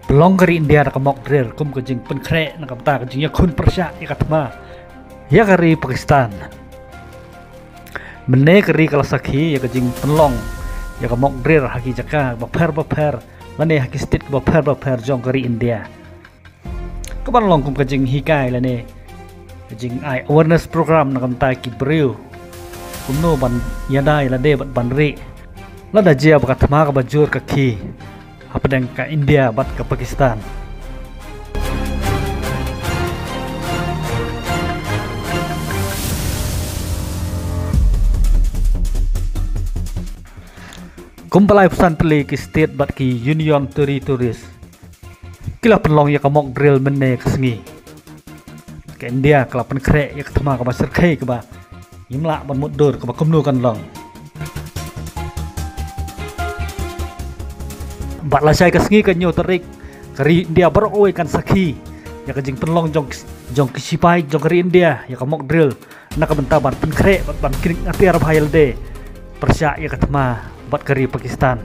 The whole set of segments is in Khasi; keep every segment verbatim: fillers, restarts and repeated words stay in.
Pynlong ka ri India da ka mock drill kum ka jingpynkhreh na ka bynta ka jingïakhun pyrshah ïa ka thma ïa ka ri Pakistan. Mynne ka ri ka la sakhi ïa ka jingpynlong ïa ka mock drill ha ki jaka bapher bapher lane ha ki state bapher bapher jong ka ri India. Ka ban long kum ka jinghikai lane ka jingai awareness program na ka bynta ki briew kumno ban ïada ïa lade bad ban rieh lada jia ba ka thma kaba jur ka khie hapdeng ka India bad ka Pakistan. Kum ba laiphew san tylli ki state bad ki union territories ki la pynlong ïa ka mock drill mynne ka sngi. Ka India ka la pynkhreh ïa ka thma kaba syrkhei kaba ngim lah ban mutdur kaba kumno kan long. Bad lashai ka sngi ka hynñiew tarik ka ri India baroh kawei kan sakhi ïa ka jingpynlong jong, jong ki sipai jong ka ri India ïa ka mock drill na ka bynta ban pynkhreh bad ban kynriah atiar bha ïa lade pyrshah ïa ka thma bad ka ri Pakistan.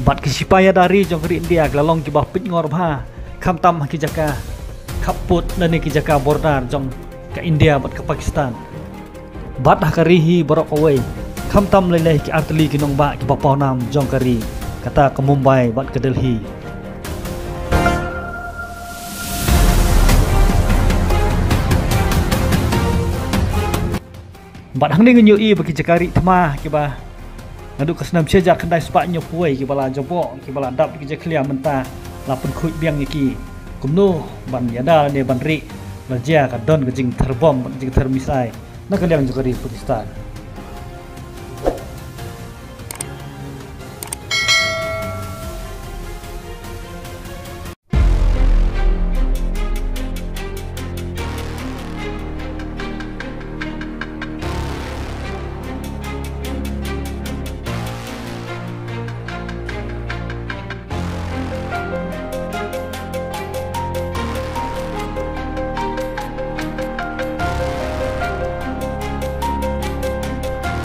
Bad ki sipai ïada ri jong ka ri India ki la long kiba pynngor bha khamtam ha ki jaka khappud lane ki jaka border jong ka India bad ka Pakistan. Bad ha ka ri hi baroh kawei khamtam lei lei ki artylli ki nongbah kiba pawnam jong ka ri kata ka Mumbai bad ka Delhi. Bad hangne ngin ïohi ba ki jaka rieh thma kiba naduh ka snem shi hajar khyndai spah hynñiewphew kiba la jaboh kiba la dap ki jakhlia mynta la pynkhuid biang ïa ki kumno ban ïada ne ban rieh la jia ka don ka jingthar bom bad jingthar misai na ka liang jong ka ri Pakistan.